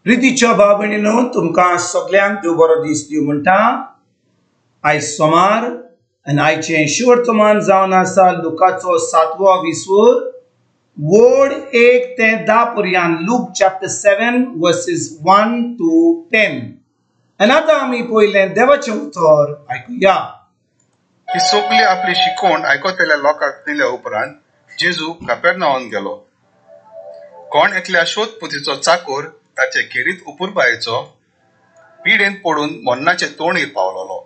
प्रितीच्या भाव भयणीनो, तुमकां सगल्यांक देव बरो दीस दिवं म्हणटा। आयज सोमार आनी आयचें शिवर्तमान जावन आसा लुकाचो 7वो विसवर, वड 1 ते 10 पर्यंत, लूक चॅप्टर 7 वर्सेस 1 to 10। आनी आतां आमी पयलें देवाचें उतर आयकुया। ही सगळी आपली शिकवण आयकतल्या लोकांक दिल्या उपरांत जेजू कापेर्नावान गेलो। कोण एकल्या शोधपुतीचो चाकोर ताचे खेरीत उपुरबायेचो पिडेन पडून मरणाचे तोंडीर पावलोलो।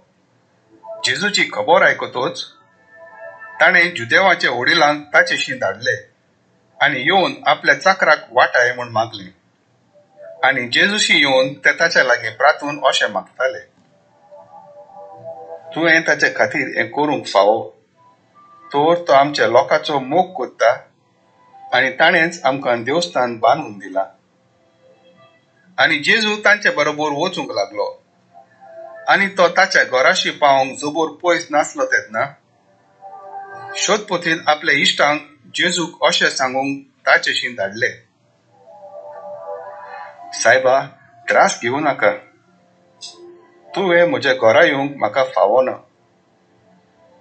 जेजूची खबर आयकतोच ताणें जुदेवाचे वडिलांक ताचेशी धाडले आनी येवन आपल्या चाकराक वाटाय म्हूण मागले आनी जेजूशी येवन ते ताच्या लागीं प्रातून अशें मागताले, तुवें ताचे खातीर हें करूंक फावो, तर तो आमच्या लोकांचो मोग कोत्ता आनी ताणेंच आमकां देवस्थान बांदून दिलां। आनी जेजू तांचे बरोबर वचूंक लागलो आनी तो ताच्या घराशी पावंक जबोर पयस नासलो तेन्ना शोधपोथीन आपल्या इश्टांक जेजूक अशें सांगूंक ताचेशी धाडले, सायबा त्रास घेवं नाका, तुवें म्हज्या घरा येवंक म्हाका फावो ना,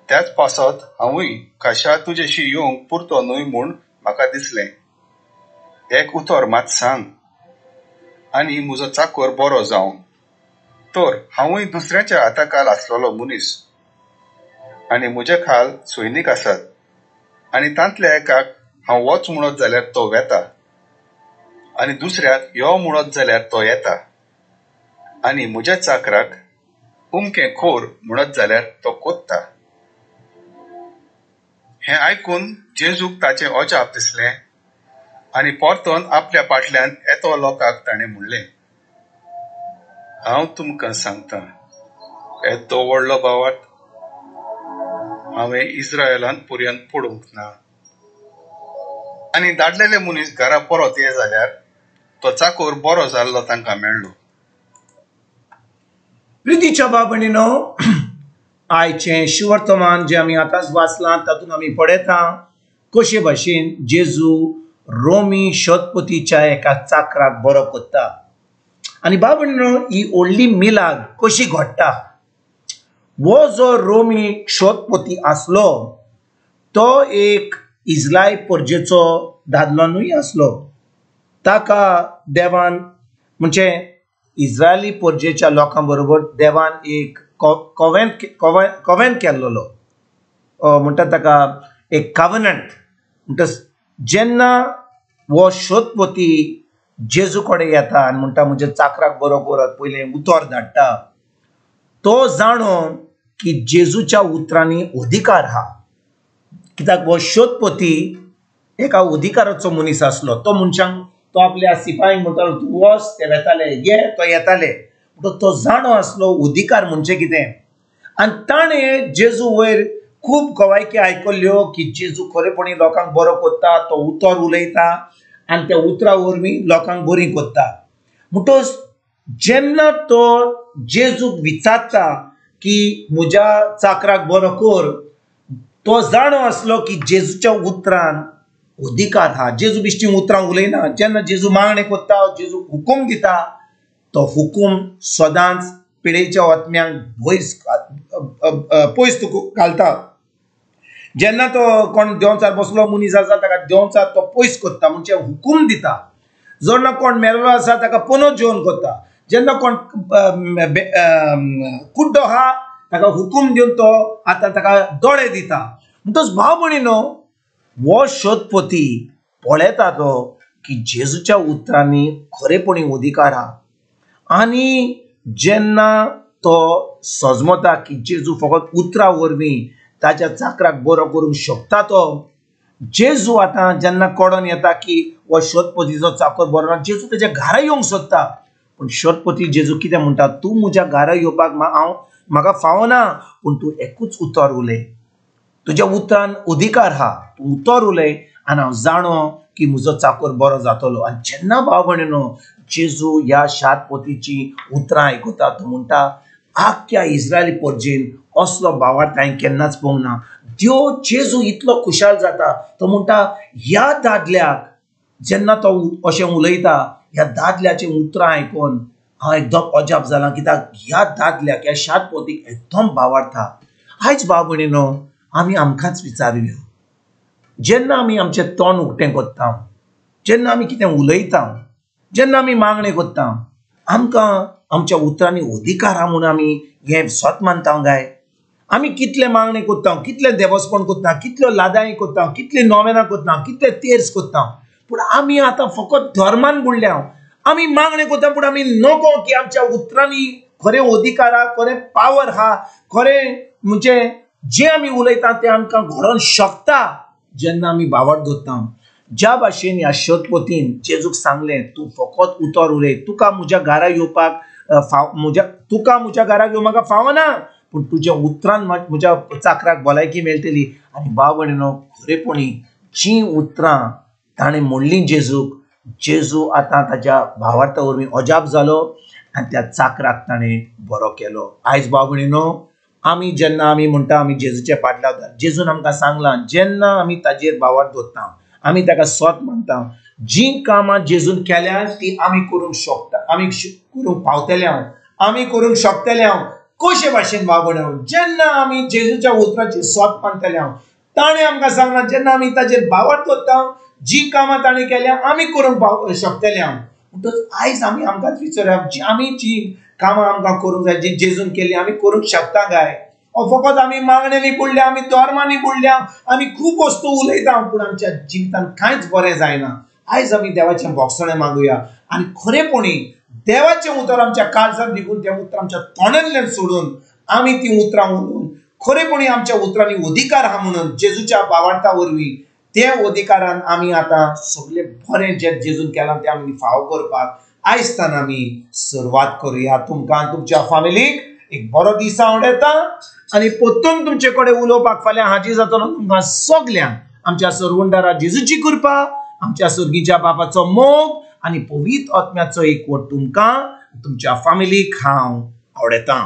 त्याच पासत हांवूय खाशा तुजेशी येवंक पुरतो न्हय म्हूण म्हाका दिसलें, एक उतर मात सांग आनी म्हजो चाकोर बरो जावं, तर हांवूय दुसऱ्याच्या हाताखाल आसलेलो मनीस आनी म्हजे खाल सैनीक आसात आनी तांतल्या एकाक हांव वच म्हणत जाल्यार तो वेता आनी दुसऱ्याक यो म्हणत जाल्यार तो येता आनी म्हज्या चाकराक उमकें खोर म्हणत जाल्यार तो कोत्ता। हें आयकून जेजूक ताचें अजाप दिसलें आनी परतून आपल्या फाटल्यान येतो लोकांक ताणें म्हणलें, हांव तुमकां सांगता, येदो व्हडलो भावार्थ हांवें इस्रायलांत पर्यंत पडूंक ना। आनी धाडलेले मनीस घरा परत ये जाल्यार तो चाकोर बरो जाल्लो तांकां मेळ्ळो। प्रितीच्या भाव भयणीनो, आयचें शिवर्तमान जें आमी आतांच वाचलां तातूंत आमी पळयता कशे भाशेन जेजू रोमी शोधपतीच्या एका चाकराक बरो कोत्ता। आनी भाव भयणीनो, ही व्हडली मिलाग कशी घडटा, वो जो रोमी शोधपती आसलो तो एक इस्रायल परजेचो दादलो न्हय आसलो, ताका देवान म्हणजे इस्रायली परजेच्या लोकां बरोबर देवान एक कॉवेंट केल्लो, म्हणटा ताका एक कव्हनंट। म्हणटा जेन्ना हो शोधपती जेजू कडेन येता आनी म्हणटा म्हज्या चाकराक बरो करात, पयलें उतर धाडटा, तो जाणो की जेजूच्या उतरांनी अधिकार आहा, कित्याक हो शोधपती एका अधिकाराचो मनीस आसलो। तो मनशांक तो आपल्या सिपाहींक म्हणटालो तूं वच, ते वेताले, ये, तो येताले, म्हणटो तो जाणो आसलो अधिकार म्हणजे कितें। आनी ताणें जेजू वयर खूब गवायकी आयकल्ल्यो की जेजू खरेपणी लोकांक बरो कोत्ता, तो उतर उलयता आनी त्या उतरा वरवीं लोकांक बरी कोत्ता। म्हणटच जेन्ना तो जेजूक विचारता की म्हज्या चाकराक बरो कर, तो जाणो आसलो की जेजूच्या उतरान अधिकार आहा। जेजू बिश्टी उतरां उलयना, जेन्ना जेजू मागणें कोत्ता, जेजू हुकूम दिता, तो हुकूम सदांच पिडेच्या आत्म्यांक पयस घालता। जेन्ना तो कोण देंवचार बसलो मनीस आसा ताका देंवचार तो पयस कोत्ता, म्हणजे हुकूम दिता। जेन्ना कोण मेल्लो आसा ताका पुनः जेवण कोत्ता, जेन्ना कोण कुड्डो आहा ताका हुकूम दिवन तो आतां ताका दोळे दिता। म्हणटच भाव भयणीनो, हो शोधपती पळयता तो की जेजूच्या उतरांनी खरेपणी अधिकार आहा आनी जेन्ना तो सजमता की जेजू फकत उतरां वरवीं ताच्या चाकराक बरो करूंक शकता, तो जेजू आतां जेन्ना कडोन येता की हो शोधपतीचो चाकर बरो ना, जेजू ताच्या घरा येवंक सोदता, पूण शोधपती जेजू कितें म्हणटा, तूं म्हज्या घरा येवपाक हांव म्हाका फावना, पूण तूं एकूच उतर उलय, तुज्या उतरान अधिकार आहा, तूं उतर उलय आनी हांव जाणो की म्हजो चाकर बरो जातलो। आनी जेन्ना भाव भयणीनो जेजू ह्या शातपतीची उतरां आयकता, तो म्हणटा आख्ख्या इस्रायली परजेन असलो भावार्थ हांवें केन्नाच पळोवंक ना। देव जेजू इतलो खुशाल जाता, तो म्हणटा ह्या दादल्याक जेन्ना तो अशें उलयता, ह्या दादल्याचीं उतरां आयकून हांव एकदम अजाप जालां, कित्याक ह्या दादल्याक, ह्या शातपोतीक एकदम भावार्था। आयज भाव भयणीनो आमी आमकांच विचारुया, जेन्ना आमी आमचें तोंड उक्तें करता, जेन्ना आमी कितें उलयता, जेन्ना आमी मागणें करता, आमकां आमच्या उतरांनी अधिकार आहा म्हूण आमी हें सत मानता काय? आमी कितले मागणें करता, कितले देवस्पण करता, कितल्यो लादाई करता, कितली नोवेनां करता, कितले तेर्स करता, पूण आमी आतां फकत धर्मान बुडल्या। आमी मागणें करता पूण आमी नको की आमच्या उतरांनी खरें अधिकार आहा, खरें पावर आहा, खरें म्हणजे जें आमी उलयता तें आमकां घडोवंक शकता जेन्ना आमी भावार्थ दवरता। ज्या भाशेन ह्या शतपथीन जेजूक सांगलें, तूं फकत उतर उलय, तुका म्हज्या घरा येवपाक तुका म्हज्या घराक येवंक म्हाका फावना, पूण तुज्या उतरान म्हज्या चाकराक भलायकी मेळटली। आनी भाव भयणीनो खरेपणी जीं उतरां ताणें म्हणलीं जेजूक, जेजू आतां ताज्या भावार्था वरवीं अजाप जालो आनी त्या चाकराक ताणें बरो केलो। आयज भाव भयणीनो आमी जेन्ना आमी म्हणटा आमी जेजूचे पाटलावता, जेजून आमकां सांगलां जेन्ना आमी ताजेर भावार्थ दवरता, आमी ताका सत मानता, जीं कामां जेजून केल्या ती आमी करूंक शकता, आमी करूंक पावतले हांव, आमी करूंक शकतले हांव। कशे भाशेन भाव भयणीनो जेन्ना आमी जेजूच्या उतराची सत मानतले हांव, ताणें आमकां सांगलां जेन्ना आमी ताजेर भावार्थ दवरता, जी कामां ताणें केल्या आमी करूंक शकतले हांव। म्हणटच आयज आमी आमकांच विचारुया, जी आमी जी कामां आमकां करूंक जाय, जी जेजून केली आमी करूंक शकता काय? फकत आमी मागण्यांनी बुडल्या, आमी धर्मांनी बुडल्या, आमी खूब वस्तू उलयता पूण आमच्या जिवितांत कांयच बरें जायना। आयज आमी देवाचें भोगसणें मागुया आनी खरेपणी देवाचें उतर आमच्या काळजांत रिगून तें उतर आमच्या तोंडांतल्यान सोडून आमी तीं उतरां उलोवन खरेपणी आमच्या उतरांनी अधिकार आहा म्हणून जेजूच्या भावार्था वरवीं ते अधिकारान आमी आतां सगळें बरें जें जेजून केलां तें आमी फावो करपाक आयज आमी सुरवात करुया। तुमकां तुमच्या फामिलीक एक बरो दीस आवडटा आनी परतून तुमचे कडेन उलोवपाक फाल्यां हाजीर जातलो। तुमकां सगल्यांक आमच्या सरवंडारा जेजूची कृपा, आमच्या सर्गीच्या बापाचो मोग आनी पवित्र आत्म्याचो एकवट तुमकां तुमच्या फामिलीक हांव आवडटा।